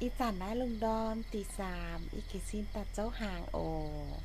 Ih zanc naaiv lungh ndorm dih saamx, yie jiez sin daaih zouv hnaangx oc.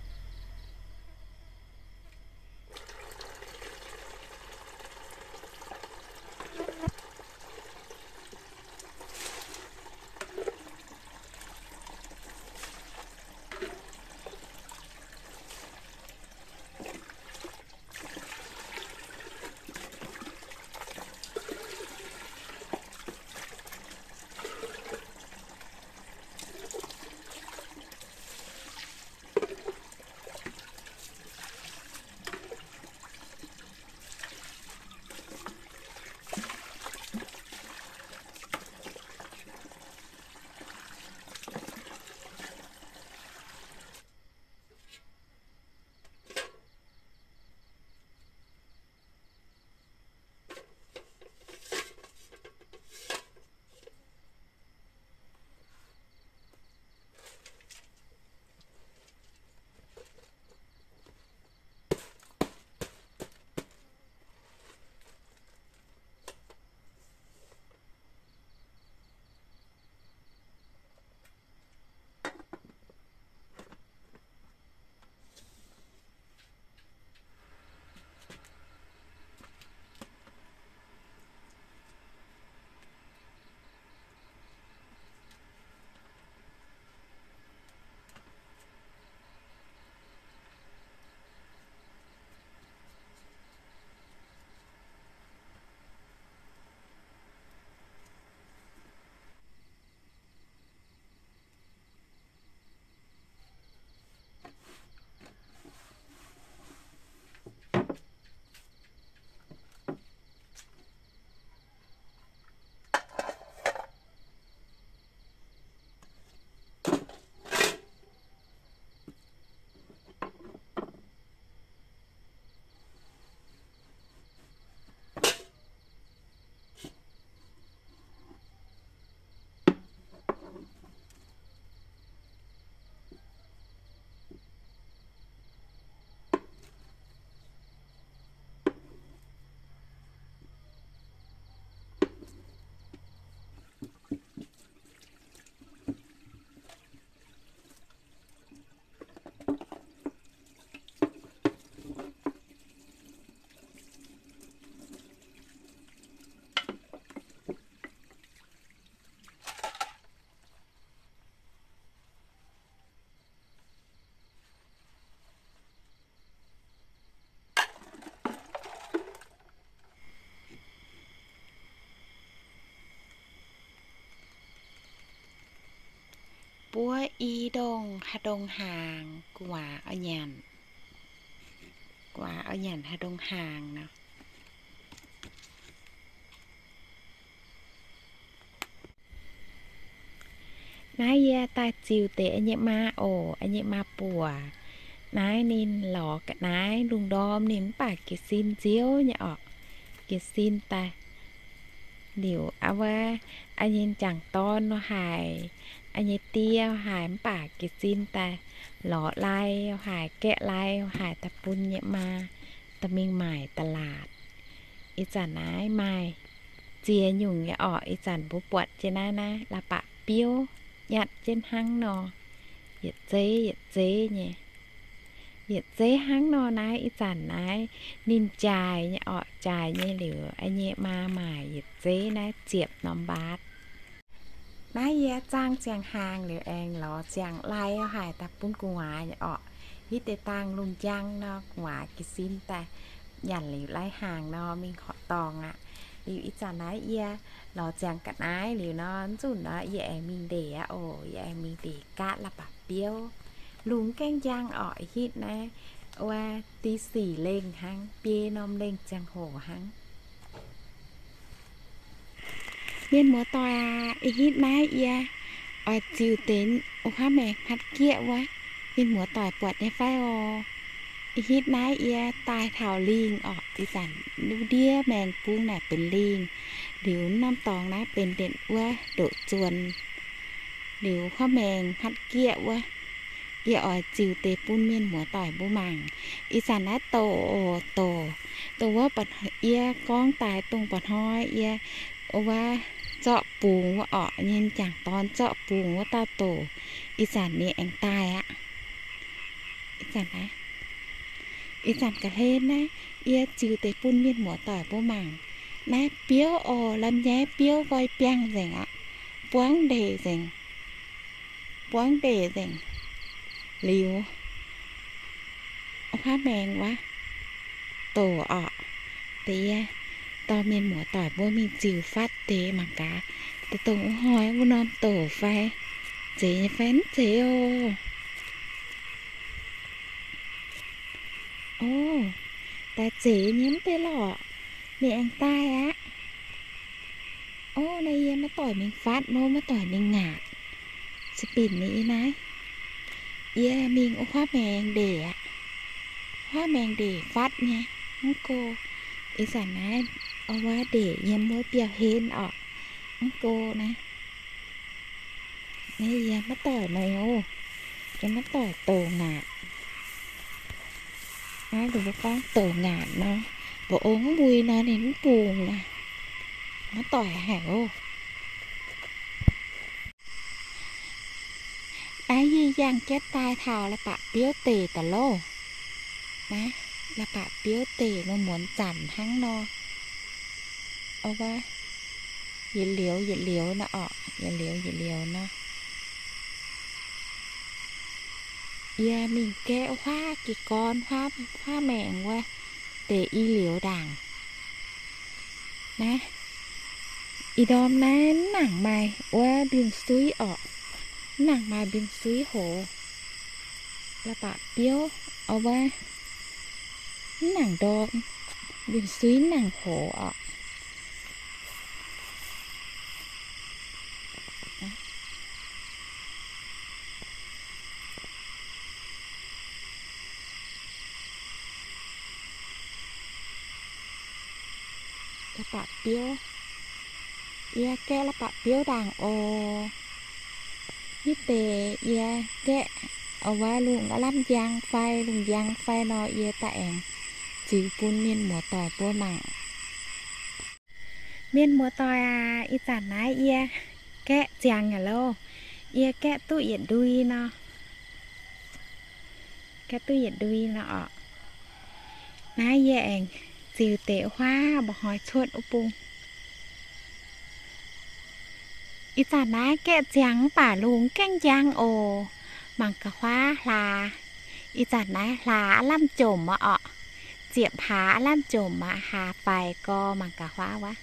Buov i ndongh haaix ndongh hnaangx, gu'nguaaz oix nyanc, gu'nguaaz oix nyanc haaix ndongh hnaangx nor. Naaiv yie daaih ziux deix nyei maa oc, nyei maa buoc. Naaiv ninh lorz ga'naaiv lungh ndorm ninh mv baac jiez sin nziouv nyei orqc. Jiez sin daaih liuz, wuov nyei m'jangc dorn nor haic, nyei die haic mv baac jiez sin daaih lorz lai haic, gaeqv lai haic daaih bun nyei maa daaih mingh maaic da'laatc. Ih zanc naaiv maaih ziex nyungc nyei orqc. Ih zanc mbuo buatc jienv naaiv, naaiv la'bapc biouv nyatv jienv hnangv nor, yietc zeiv yietc zeiv nyei. Yietc zeiv hnangv nor naaiv, ih zanc naaiv ninh jaaix nyei orqc. Jaaix nyei liuz, nyei maa maaic yietc zeiv naaiv ziepc norm mbaatv. Naaiv yie zaangh ziangh hnaangx liuz aengx lorz ziangh lai haic daaih bun gu'nguaaz nyei orqc. Hitv deix dangh lungh njang nor, gu'nguaaz jiez sin daaih nyanc liuz lai hnaangx nor mingh horqc dorngh aqv. Liuz ih zanc naaiv yie lorz ziangh ga'naaiv liuz nor, mv zunc nor yie aengx mingh ndeic aqv oc. Yie aengx mingh ndeic gaatv la'bapc biouv. Lungh gaengh njang orqc. Ih hitv naaiv wuov di sic lengh hnangv, biei norm lengh ziangh hoc hnangv. Mienh muoz-doic aac, ih hitv naaiv yie oix ziux deix wuov maengx hmatv gieqv wuov. Mienh muoz-doic buatc nyei fai oc? Ih hitv naaiv yie daaih taux lingh orqc. Ih zanc ndiev maengx bung naaic benx lingh, liuz norm dorngx naaiv benx ndeic wuov ndoqc zuonx, liuz wuov maengx hmatv gieqv wuov. Yie oix ziux deix bun mienh muoz-doic mbuo mangc. Ih zanc naaiv doqc oc, doqc, dongh wuov, yie gorngv daaih dongh mba'hnoi yie wuov zorqv bungx wuov orqc, nyei m'jangc dorn zorqv bungx wuov dauh doc, ih zanc ninh aengx daaih aqv. Ih zanc naaiv, ih zanc ga'hlen naaiv yie ziux deix bun mienh muoz-doic mbuo mangc. Naaiv biouv oc, lamh nyaiv biouv nqoi biangh nzengc aqv. Buangv ndeic nzengc. Buangv ndeic nzengc. Liuz, huaav maengx wuov doc orqc, deix yie dorh mienh muoz-doic mbuo mingh ziux fatv deix mangc gaax, deix dongh wuov hnoi wuov norm doc fai zeiz nyei fai mv zeiz oc. Ov, daaih zeiz nyei mv deix lorqc. Ninh aengx daaih aqv. Ov, naaiv yie maiv doic mingh fatv nor, maiv doic mingh ngaatc. Se binc ninh ih naaiv. Yie mingh wuov huaav maengx ndeic aqv. Huaav maengx ndeic fatv nyei. Mv go, ih zanc naaiv, wuov ndeic yiem wuov biauv-hlen orqc. Mv go naaiv, naaiv yie maiv doic mingh oc. Yie maiv doic doc ngaatc. Naaiv ninh mbuo gorngv doc ngaatc nor, mba'ong mv mbui nor ninh mv bungx naaic. Maiv doic haic oc. Naaiv yie yangh jienv daaih taux la'bapc biouv deic daaih loh. Naaiv, la'bapc biouv deic muonz-muonz zanc hnangv nor. Wuov, yietc liuz yietc liuz nor orqc, yietc liuz yietc liuz nor. Yie mingh gaeqv huaav jiez gorn, huaav, huaav maengx wuov deix i liuz ndaangc. Naaiv, ih ndorm naaiv mv nangc maaih wuov mbiungc-suiv orqc. Mv nangc maaih mbiungc-suiv hoz. La'bapc biouv, wuov, mv nangc ndorm, mbiungc-suiv mv nangc hoz orqc. La'bapc biouv, yie gaeqv la'bapc biouv ndaangc oc. Hitv deix yie gaeqv, wuov, lungh aav lamh njang fai lungh njang fai nor yie daaih aengx ziux bun mienh muoz-doic mbuo mangc. Mienh muoz-doic aac, ih zanc naaiv yie gaeqv ziangx aqv loh. Yie gaeqv duqv yietc ndui nor. Gaeqv duqv yietc ndui nor orqc. Naaiv yie aengx ziux deix huaav mba'hnoi cuotv wuov bung. Ih zanc naaiv gaeqv ziangx mv baac lungh gaengh njang oc. Mangc gaax huaav hlaax. Ih zanc naaiv hlaax aav lamh jomc aqv orqc. Ziepc hlaax aav lamh jomc aqv, hlaax faix gorx. Mangc gaax huaav wuov.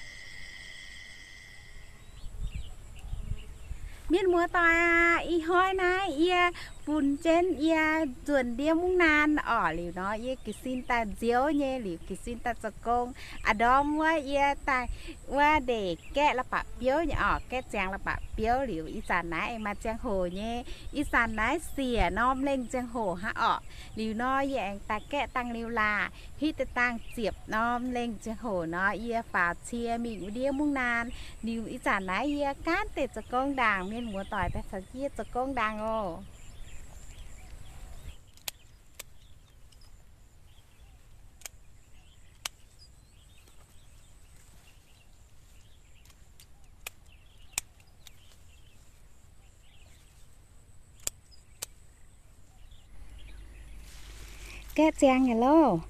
Mienh muoz-doic aac, ih hnoi naaiv yie funx jienv yie nzuonx ndiev mungv naan orqc. Liuz nor yie jiez sin daaih nziouv nyei, liuz jiez sin daaih zoux gong. A'ndorm wuov yie daaih wuov ndeic gaeqv la'bapc biouv nyei orqc, gaeqv ziangx la'bapc biouv. Liuz ih zanc naaiv aengx maaih ziangh hoc nyei. Ih zanc naaiv siec norm lengh ziangh hoc hnangv orqc. Liuz nor yie aengx daaih gaeqv dangh liuz laah, hitv deix dangh ziepc norm lengh ziangh hoc nor yie faaux cie mingh wuov ndiev mungv naan. Liuz ih zanc naaiv yie gaanv deix zoux gong ndaangc, mienh muoz-doic daaih caux yie zoux gong ndaangc oc. Gaeqv ziangx nyei loh.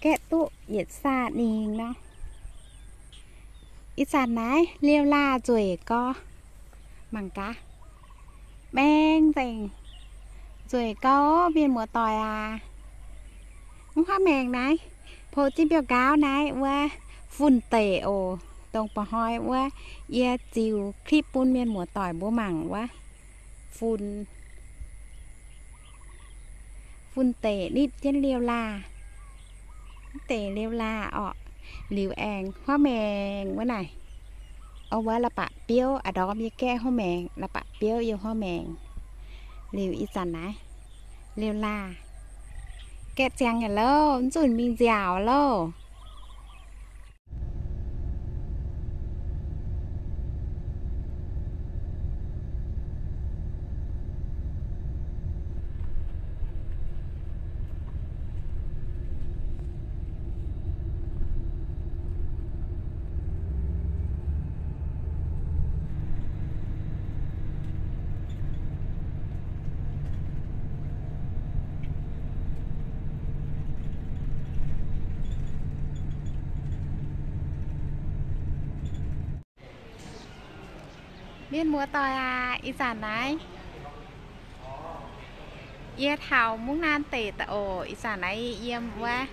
Gaeqv duqv yietc saah ningx nor. Ih zanc naaiv liouh laah nzueic gau. Mangc gaax. Maeng nzengc. Nzueic gau, mienh muoz-doic aac. Mv huaav maengx naaiv, poux jienv mbiauh nqaauv naaiv wuov fun-deic oc. Dongh mba'hnoi wuov yie ziux clip bun mienh muoz-doic mbuo mangc wuov. Fun, fun-deic nitv jienv liouh laah. Deic liouh laah orqc. Liuz aengx huaav maengx wuov naaic. Wuov la'bapc biouv, a'ndorm yie gaeqv huaav maengx, la'bapc biouv yiem huaav maengx. Liuz ih zanc naaiv liouh laah. Gaeqv ziangx nyei loh, mv zunc mingh nziaauc loh. Mienh muoz-doic aac, ih zanc naaiv yie taux Mungv Naan deic daaih oc. Ih zanc naaiv yiem wuov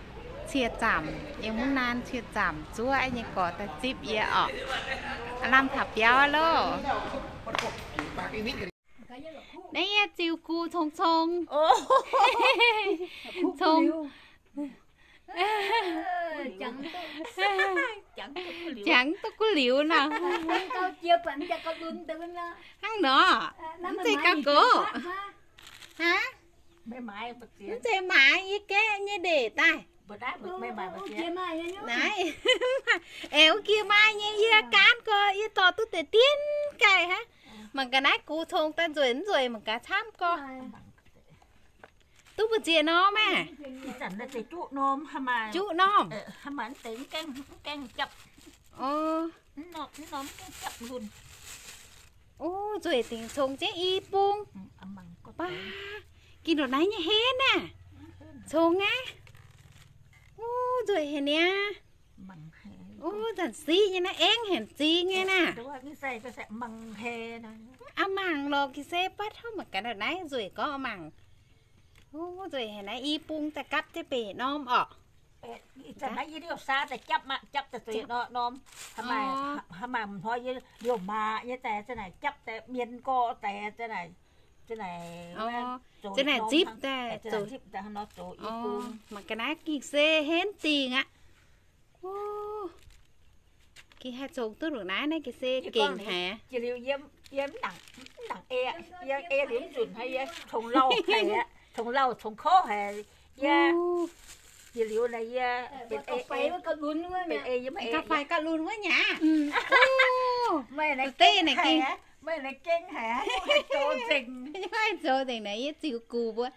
Cie Zaamc, yiem Mungv Naan Cie Zaamc zuov nyei gorx daaih zipv yie oc. Lamh taux biauv loh. Naaiv yie ziux gux cong-cong, cong, jangx duqv guv liuz nor. Hnangv nor, mv zeiz gauh gox. Aa, mv zeiz maaiz yie gaeqv nyei ndeic daaih. Naaiv, aengx wuov jiex maaih nyei, yie gaanv gorx yie dorh duqv deix dien gaaih hnangv. Mangc gaax naaiv gux cong daaih nzueic mv nzueic, mangc gaax camv gorx. Duqv mbu'ziex norm aah? Juqv norm. Ov, nzueic dingc, congx jienv i bung. Baac, gingh ndongc naaiv nyei henv aah, congx aqv. Ov, nzueic haic niaa. Ov, zanc siqv nyei naaiv aengv haic zingx nyei naah. Aav mangc lorqc, ga'se batv hnangv mangc gaax ndongc naaiv nzueic gorngv aav mangc. Ov, nzueic haic naaiv i bung daaih gapv jienv mbenc norm orqc. Hnoi yie liouh maaz nyei daaih, za'naaic japv daaih mienh nqorh daaih, za'naaic zipv daaih zoux. Mangc ga'naaiv gengh se henv dingh aqv. Gengh haih congx duqv ndongc naaiv, naaiv ga'se gengh haic. Congx lauh congx kouv haic. Yie, liuz naaiv yie, gauh faix gauh lunx wuov nyei aqv. Da'deic naaic gengh, meih naaiv gengh haic, haih zoux nzengc. Haih zoux nzengc naaic yie ziux gux mbuo.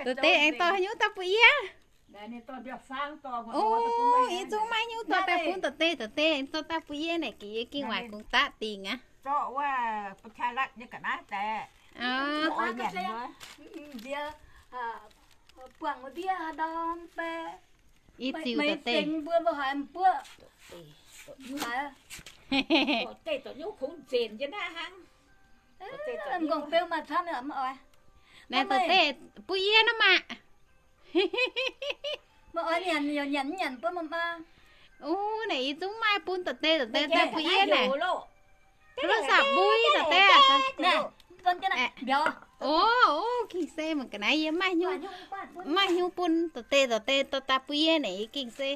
Da'deic aengx dorh haaix nyungc daaih bun yie? Ov, yie zungv maiv nyungc dorh daaih bun da'deic, da'deic aengx dorh daaih bun yie naaic gaax, yie gengh waaic gux daqv dingc aqv. Yie ziux da'deic. Naaiv da'deic bun yie nor maah. Ov, naaic yie zungv maaih bun da'deic, da'deic daaih bun yie naaic. Lo sapv mbui da'deic. Ov, gengh se mangc ga'naaiv yie maaih hnyouv bun da'deic, da'deic dorh daaih bun yie naaic, yie gengh se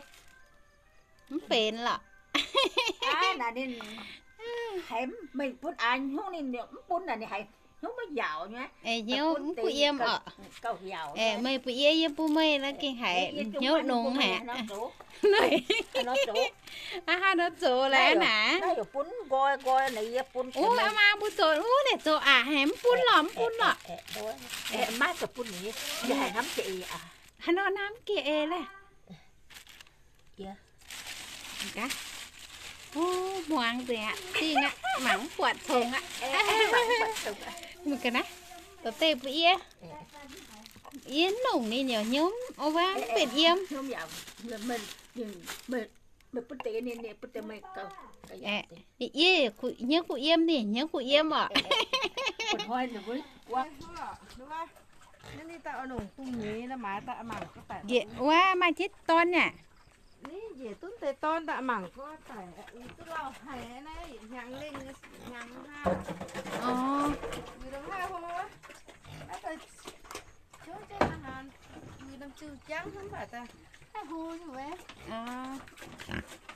mv benx lorqc. Haiz meih bun aa hnyouv ninh mv bun naaic, ninh haiz hnyouv maiv yaauc nyei. Hnyouv mv kuh yiem orqc. Meih bun yie, yie bun meih, naaiv gengh haiz hnyouv nongx haic. Hnangv haaix nor zoux laaic naaic. Ov, aa maa mbuo zoux, ov, naaic zoux aqc haic, mv bun lorqc, mv bun lorqc. Haaix nor hnamv geh eix laeh. Ov, hmuangx nzengc aqv, dingh aqv, mangc mv buatc congx aqv. Mangc ga'naaiv, dorh deix bun yie. Yie mv longc ninh nyei hnyouv, o, wuov mv benx yiem. Yie hnyouv kuh yiem, ninh hnyouv kuh yiem orqc. Njiec wuov maaih jienv dorn aqv. Orv.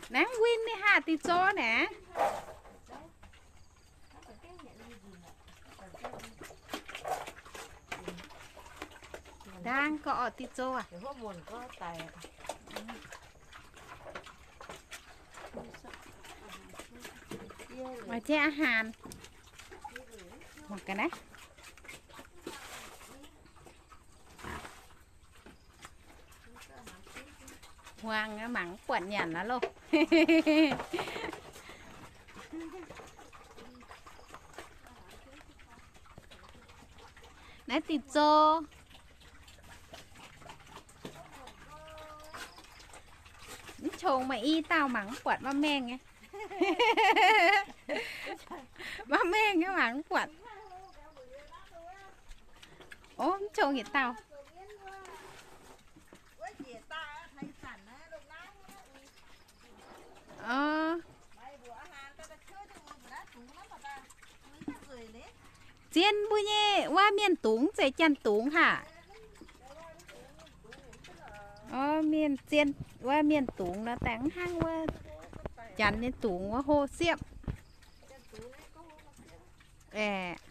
Naaiv win ninh haah dih zoux naaic. Ndaang gorqv orqc dih zoux aqv. Maaih jienv aqv haanz. Mangc ga'naaiv. Hmuangx mangc mv buatc nyanc aqv loh. Naaiv dih zoux. Mv qongx maaih i dauh mangc mv buatc maiv maengh nyei. Maiv mengh nyei mangc mv buatc. Ov, mv qongx yietc dauh. Ov, zien mbuo nyei wuov mienh dungz, zeiz janx dungz haac. Ov, mienh zien wuov mienh dungz nor, dangh hnangv wuov janx nyei dungz wuov hlo siepv. Aeqv,